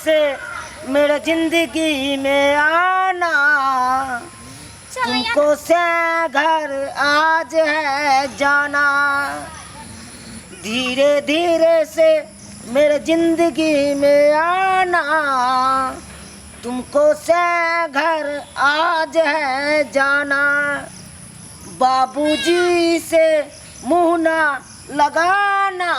से मेरे जिंदगी में आना। चलो यार। तुमको से घर आज है जाना, धीरे धीरे से मेरे जिंदगी में आना, तुमको से घर आज है जाना, बाबूजी से मुँह ना लगाना,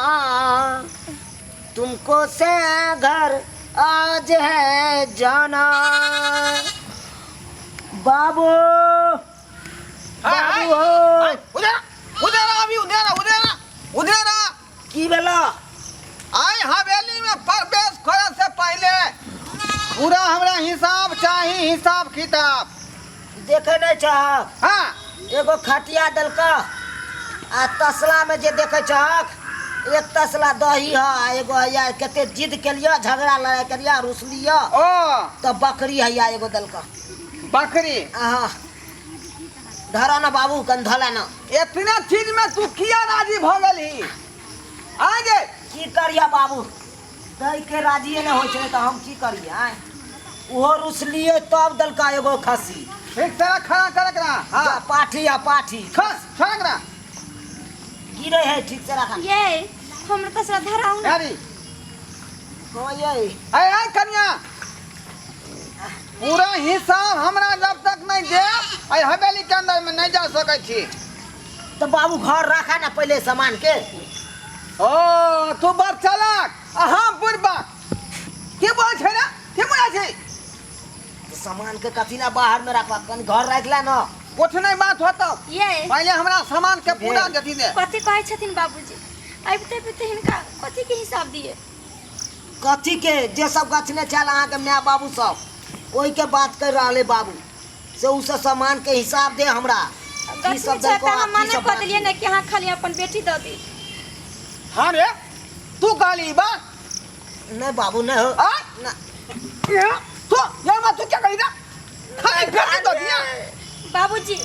तुमको से घर आज है जाना। बाबू, बाबू हो। उधर उधर, अभी उधर उधर उधर। की भेला? आइ हवेली में प्रवेश करे से पहले पूरा हमरा हिसाब चाही, हिसाब किताब। देखे नहीं चाहक? हाँ। एगो खटिया देलका आ तसला में जे देखे चाहक, एक तसला दही है आ एगो हैया। कते जिद के लिए, झगड़ा लड़ाई के लिए रुसलिया ओ तो बकरी हैया एगो देलका। बकरी? आहा, धरा ना बाबू, कन धला ना। इतना चीज में तू किया राजी भ गेलही आ गे? की करिया बाबू, दै के राजिए नहि होइ छै तऽ हम की करियै? आँय, ओहो रुसलियै तब देलका एगो खस्सी। ठीक से खड़ा कर एकरा। हाँ। जा, पाठी आ पाठी। खस छोड़ एकरा। गिरे है, ठीक से रखा। ये हमरा तसला धराउ ना। अरे। हाँ ये। आय आय कन्या, पूरा हिसाब हमरा जब तक नहीं दे, आई हवेली के अंदर में नहीं जा सकै छी। तऽ बाबू, घर राखा ना पहिले सामान के। ओ तू बड़ चालाक आ हम बुढ़बा के बोल छै ना, के बोल छै? तऽ सामान के कथी ला बाहर में रखबा? कनि घर राखि ले ना। कुछ नहीं बात होतो। ये। पहले हमरा सामान के पूरा भेल। जथी दे। कथी कहै छथिन बाबूजी? अबिते अबिते हिनका कथी के हिसाब दिए? कथी के? जे सब गछने छल अहाँके माय बाबू सब, ओहिके बात कर रहले बाबू से। उ सब सामान के हिसाब दे हमरा। की गछने सब छै देलको तऽ आ अहाँ की मना सब कऽ देलियै बाकी? ने कि अहाँ खाली अपन बेटी दऽ दी। हाँ रे, तू कहली बा? नहीं बाबू, नहीं हो। आ? ना। ये तू ये मत, तू क्या कही ना, खाली बेटी दऽ दिया। बाबूजी,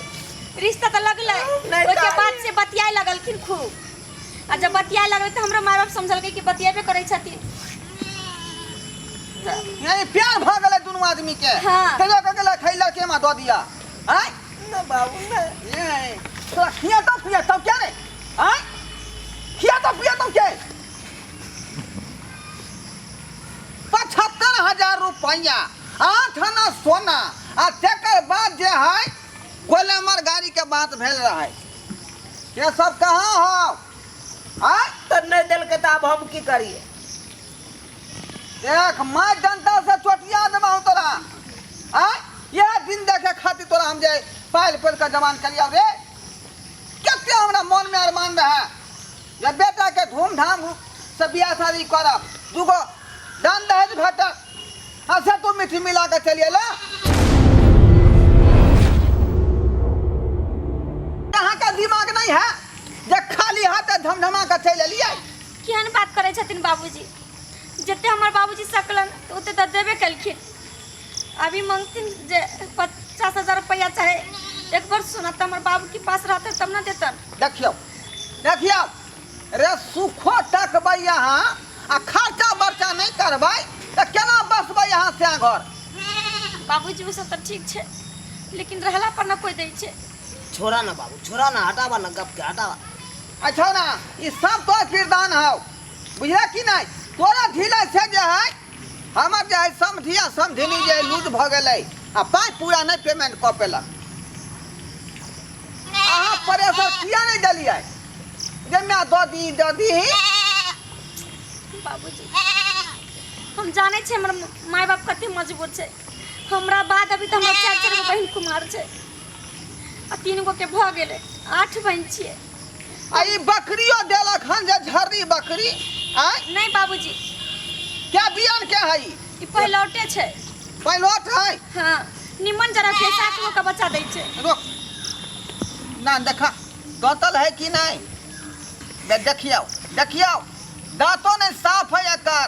रिश्ता तऽ लगलै। नहि। ओहिके तऽ- बाद से बतियाए लगलखिन खूब आ जब बतियाए लगलै तऽ हमरो माय बाप समझलकै कि बतियेबे करै छथिन। यानी प्यार भऽ गेलै दुनू आदमी के। हाँ। तैयो कह गेलै खैला के मा दऽ दिया आय। नहीं बाबू, नहीं। ये तोरा खिया तो पिया तब क्या रे? आय, खिया तो पिया तब क्या? 75,000 रुपया, 8 आना सोना आ तेकर बाद जे है गोलमर गाड़ी के बात भेल रहे, ये सब कहाँ हो आय? तऽ नहीं देलकै तऽ आब हम की करिए? देख, मार डंटा से चोटिया देबा तोरा। आय, यह दिन देखे खातिर तोरा हम जे पायल पर के जवान करिया रे। कते हमरा मन में अरमान रहे जे बेटा के धूमधाम से बियाह शादी करब, दूगो दान दहेज भेटत, आ से तू मिठी मिला के चलि अयला। अहाँके दिमाग नहीं है जे खाली हाथ धमधमा के चलि एलियै? केहन बात करै छथिन बाबूजी? जते हमर बाबूजी सकलन तऽ ओते तऽ देबे केलखिन। अभी मंगथिन जे 50,000 रुपया चाहे एक बार सोना, तऽ हमर बाबूके पास रहतै तब ने देतन। देखियौ देखियौ रे, सुखो तकबै अहाँ आ खर्चा बर्चा नहि करबै तऽ केना बसबै अहाँ से घर? बाबूजी, ओ सब तऽ ठीक छै, लेकिन रहला पर ना कोई दै छै। छोड़ा ना बाबू, छोड़ा ना, हटावा ना गप के, हटावा। अच्छा ना, ई सब तोर किरदान हौ, बुझला कि नहि? तोरा ढीला से जे है हमर जे है समझी आ समझिनी जे लूज भऽ गेलै आ पाइ पूरा नहि पेमेंट कऽ पेलक। अहाँ प्रेशर किया नहि देलियै जे माय दऽ दी, दऽ दी? बाबूजी, हम जानै छियै हमर माय बाप कते मजबूर छै। हमरा बाद अभी तऽ हमर चारि चारि गो बहिन कुमार छै आ तीन गो के भऽ गेलै, आठ बहिन छियै। आ ई बकरियो देलक हन जे झर्री बकरी आय? नहि बाबूजी। क्या बियान के है ई? ई पहिलौटे छै। पहिलौट है? हाँ, निमन जरा के सात गो के बच्चा दै छै। रुक ना, देखा दाँतल है कि नहीं। देखियौ देखियौ, दाँतो नहीं साफ है एकर।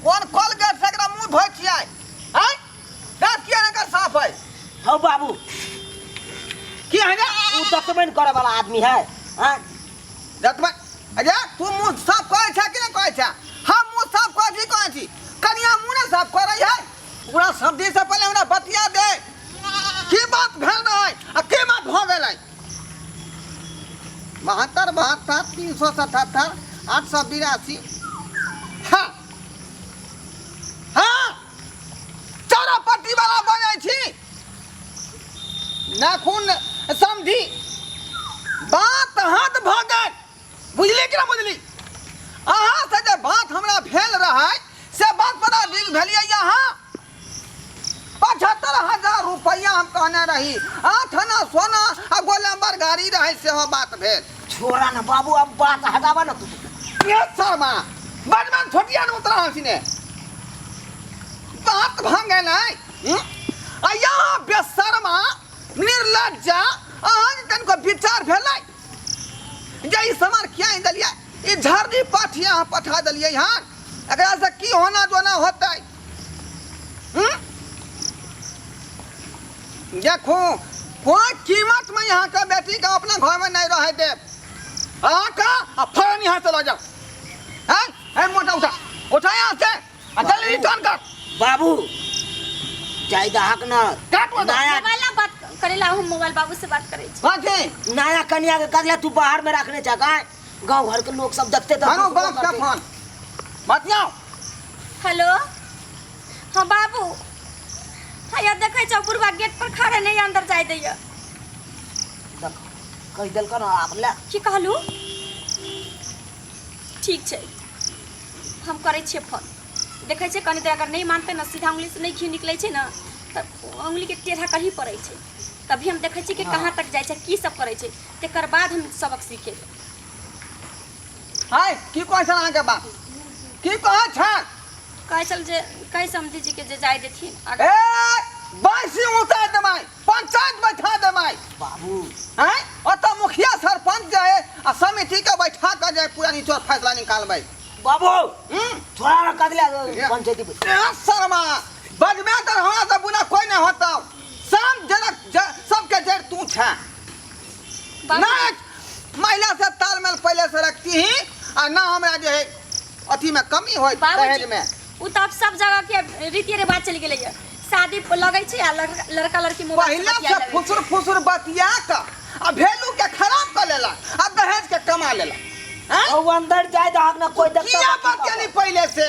कोन कोलगेट से एकरा मुंह धोइ छियै आय? दाँत किया नहीं एकर साफ है? हौ बाबू। की है रे? उ दतमनि करे वाला आदमी है, हाँ? दतमनि? अरे तू मुंह साफ करै छै कि नहीं करै छै? हम मुंह साफ करै छी, कहै छी कनिया मुंह नहीं साफ करै। समझी से पहिले हमरा बतिया दे की बात भेल रहै आ की बात भऽ गेलै। 72 72 377 882। हाँ हाँ, चौरापट्टी वाला बजै छी नाखून समझी। बात हाथ भऽ गेल, बुझली कि ना बुझली? अहाँ से जे बात हमरा भेल रहै से बात बड़ा नीक भेलियै। अहाँ 75,000 रुपैआ हम कहने रही, 8 आना सोना आ गोलम्बर गाड़ी रहै, सेहो बात भेल। छोड़ा ना बाबू, अब बात हटावा ना तू। ये शर्मा बजबन छोटिया ने उतरा हंसी बात भांगे नहीं। आ यहाँ बेशर्मा निर्लज्जा, अहाँ के कनिको विचार भेलै जे ई सामान किया आनि देलियै? ई झरनी पाठी अहाँ पठा देलियै हन, एकरा से की होना जोना होतै? हम्म? देखू, कोई कीमत में यहाँ के बेटी के अपना घर में नहीं रहे देव। अहाँ का आ फौरन यहाँ चला जाओ। हैं हैं, मोटा उठा उठा यहाँ से आ जल्दी रिटर्न कर। बाबू, जाय दहक न। काट दो। नया मोबाइल ना बात करेला, हम मोबाइल बाबू से बात करै छी। कथी? नया कन्या के कदला तू बाहर में रखने जा गाय, गांव घर के लोग सब देखते तो मानो बाप का फोन बतियाओ। हेलो, हाँ बाबू, हैया देखै छौ बुढ़वा गेट पर खड़े, नहीं अंदर जाय दैया। देख, कहि देलक ना आब ले। की कहलू? ठीक छै, हम करै छियै फोन। देखै छियै कनी देर, अगर नहि मानतै ने, सीधा उंगलीसँ नहि घी निकलै छै ने तऽ उंगलीके टेढ़ा करही पड़ै छै। तभी हम देखै छियै कि कहाँ तक जाइ छै, की सब करै छै, तकर बाद हम सबक सीखेबै। हाय, की कहै छल अहाँके बाप? की कहै छल? कहै छल जे कहै समझी जीके जे जाय देथिन। ए, बाँसी उतार देबै, पंचायत बैठा देबै। बाबू। आँय, ओतऽ मुखिया सरपंच जे है आ समिति के बैठा कऽ जे पूरा निचोड़ फैसला निकालबै। बाबू। हम्म? थोड़ा ना कदला पंचायती। ए शर्मा, बजबे तऽ हमरा से बुरा कोई नहीं होता। सब जनक सबके जड़ तू छे। बाबू। ना महिला से तालमेल पहले से रखती ही आ ना हमरा जे है अथी में कमी होय दहेज बाबूजी में। ओ तऽ आब सब जगह के रीति रिवाज चलि गेलैया, शादी लगै छै आ लड़का लड़की मोबाइल से पहले बतियाए से लगै छै। फुसुर फुसुर बतिया कऽ आ भेलू के खराब कर लेला आ दहेज के कमा लेला। हैं? और अंदर जाय दहक ना, कोई देखता किया तो की बतियाली पहले से?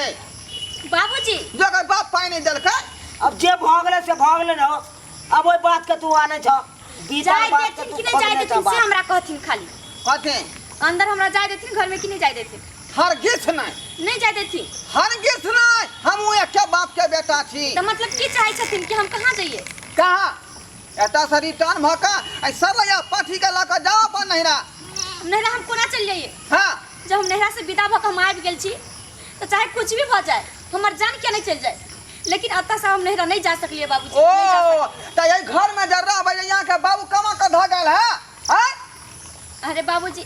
बाबूजी। जो अगर बाप पाई नहीं देलकै। अब जे भऽ गेलै से भऽ गेलै ने, अब ओहि बात के तू आनै छ बीतल जाय बात के देथिन तू कि नहि जाय खोजने छ देथिन से बात। हमरा कहथिन खाली। कथी? अंदर हमरा जाय देथिन घर में कि नहि जाय देथिन? हरगिज नहीं। नहि जाय देथिन? हरगिज नहीं, हम एके बाप के बेटा छी। तऽ मतलब की चाहै छथिन कि हम कहाँ जइए? कहाँ एतऽ से रिटर्न भऽ कऽ एहि सरलैया पाठी के लऽ कऽ जाओ अपन नैहरा। नैहरा हम कोना चलि जइए? हाँ। जब हम नैहरा से विदा भऽ कऽ हम आबि गेल छी तऽ चाहे कुछ भी भऽ जाए, हमर जान किया नहि चलि जाए, लेकिन एतऽ से हम नैहरा नहि जा सकलियै बाबूजी। ओ नहि जा सकलियै। तऽ एहि घर में जब रहबै, यहाँ के बाबू कमा कऽ धऽ गेल है आँय? अरे बाबूजी,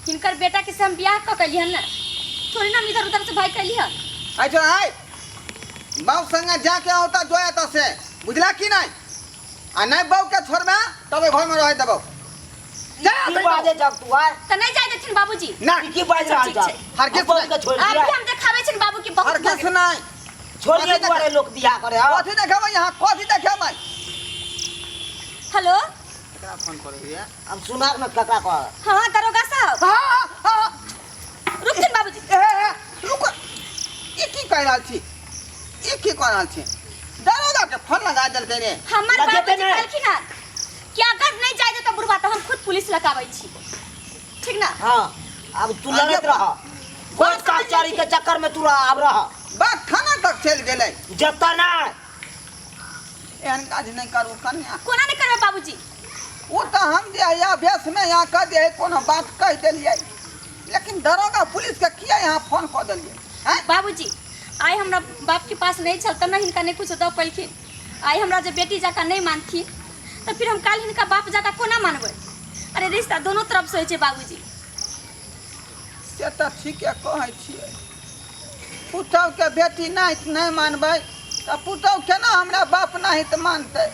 हिनकर बेटा के से हम बियाह कऽ कलिहन ने, थोड़ी ना हम इधर उधर से भाई कलिहन। अच्छा आय बाबू संगे जाके औता जो एतऽ से, बुझला कि नहीं? आ नहीं बाबू के छोड़बे तब घर में रह देबौ। जा। की बाजे जब तू आय? तऽ नहि जाय देथिन बाबूजी? ना। की बाज रहल ठीक छ? छै। हरगिज बाबू के छोड़ आब दिया। भी हम देखाबै छियनि बाबू के बहुत भऽ हरगिज गेल। नहीं। छोड़ दिया। कथी? दुआरे लोक बियाह करे हाँ। कथी देखेबै यहाँ, कथी देखेबै? हेलो। केकरा फोन करै? अब सुना न ककरा कह। हाँ दरोगा साहब। हाँ हाँ। रुकथिन बाबूजी। ए ए, रुक, ई की कहि रहल छी? ई की कह रहल छी? दरोगा के फोन लगा देलकै रे। हमर लगेतै बाबूजी नहि। कहलखिन हन कि अगर नहि जाय देतौ बुढ़बा तऽ हम खुद पुलिस लगाबै छी, ठीक ना? हाँ, अब तू लड़त रह, कोर्ट कचहरी के चक्कर में तू रह, अब रह। बात थाना तक चलि गेलै। जतऽ ना। एहन काज नहि करू कन्या। कोना नहि करबै बाबूजी? ओ तऽ हम जे है अभ्यास में यहाँ कह दे कोनो बात कहि देलियै, लेकिन दरोगा पुलिस के किया यहाँ फोन कऽ देलियै हैं? बाबूजी, आइ हमरा बापके पास नहि छल तऽ नहि हिनका नहि किछु दऽ पेलखिन। आइ हमरा जे बेटी जकाँ नहि मानथिन तऽ फिर हम काल्हि हिनका बाप जकाँ कोना मानबै? अरे रिश्ता दोनो तरफसँ होइ छै बाबूजी। से तऽ ठीके कहै छियै, पुतहुके बेटी नहि नहि मानबै तऽ पुतहु केना हमरा बाप नहि तऽ मानतै?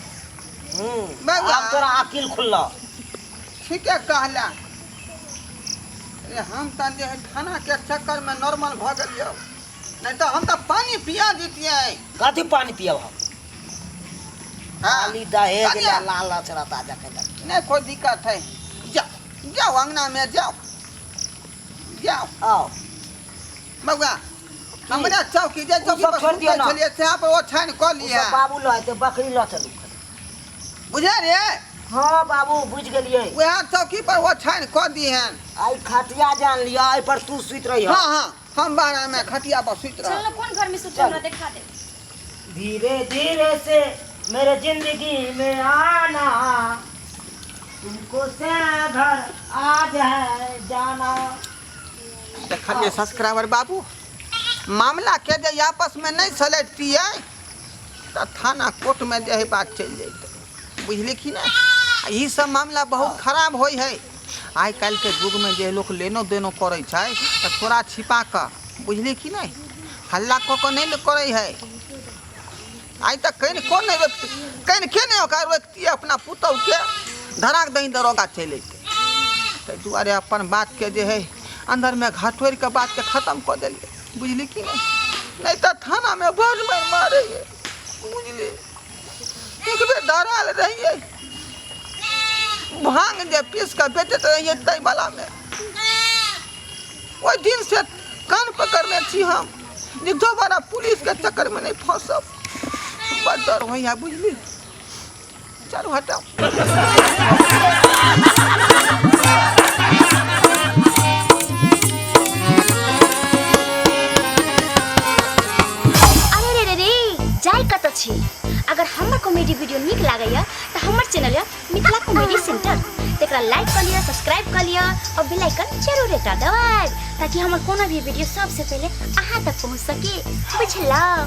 बौआ। आब तोरा अकिल खुलल। ठीके कहला अरे, हम तऽ जे है खानाके चक्करमे नॉर्मल भऽ गेलियौ, नहि तऽ हम तऽ पानि पिया दितियै। कथी पानि पियब हम? हाँ। खाली दहेज कनिया। ला लालच रहता जखन तक। नहीं कोई दिक्कत है, जाओ जाओ अंगना में जाओ जाओ। आओ बउआ हमरा चौकी जे चौकी सब पर छोड़ दियौ सुतल ना। छलियै से पर ओछाइन कऽ ओ लिअ। सब बाबू लऽ एतै, बकरी लऽ चलू। बुझे रे? हाँ बाबू बुझि गेलियै। वएह चौकी पर ओछाइन कऽ दिहन। आइ खटिया जान लिअ, एहि पर तू सुति रही। हाँ हाँ, हम बाहर में खटिया पर सुति चल रह। ना, कोन घर में सुतल हमरा देखा दे। धीरे धीरे से मेरे जिंदगी में आना, तुमको से घर आज है जाना। देखलिए सब्सक्राइबर बाबू, मामला के जे आपस में नहीं सलटतियै तऽ थाना कोर्ट में जे है बात चलि जैतै, बुझली कि नहि? ई सब मामला बहुत खराब होइ है। आइ काल्हिके युगमे जे लोक लेनो देनो करै छै तऽ थोड़ा छिपा कऽ, बुझली कि नहि, हल्ला कऽ कऽ नहि करै है। आइ तक कनिको नहि रोकि, कनिके नहि ओकरा रोकतियै, अपना पुतहुके धराक दही दरोगा चलि अयतै। ताहि दुआरे अपन बातके जे है अन्दरमे घटोरि कऽ बातके खतम कऽ देलियै, बुझली कि नहि? नहि तऽ थानामे बड़ मारि मारैए, बुझली? एक बेर धरायल रहियै, भांग जे पीस कऽ बेचैत रहियै ताहि वलामे। ओहि दिन से कान पकड़ने छी हम जे दोबारा पुलिसके चक्करमे नहि फंसब। बड़ डर होइए, बुझली? चलू हटाउ। अरे रे रे रे, जाय कतऽ छी? अगर हमर कॉमेडी वीडियो नीक लागैया तऽ हमर चैनल यऽ मिथिला कॉमेडी सेंटर, तकरा लाइक कऽ लिअ, सब्सक्राइब कऽ लिअ और बेल आइकन जरूर एकटा दबाएब ताकि हमर कोनो भी वीडियो सबसे पहिले अहाँ तक पहुँच सके, बुझलहुँ?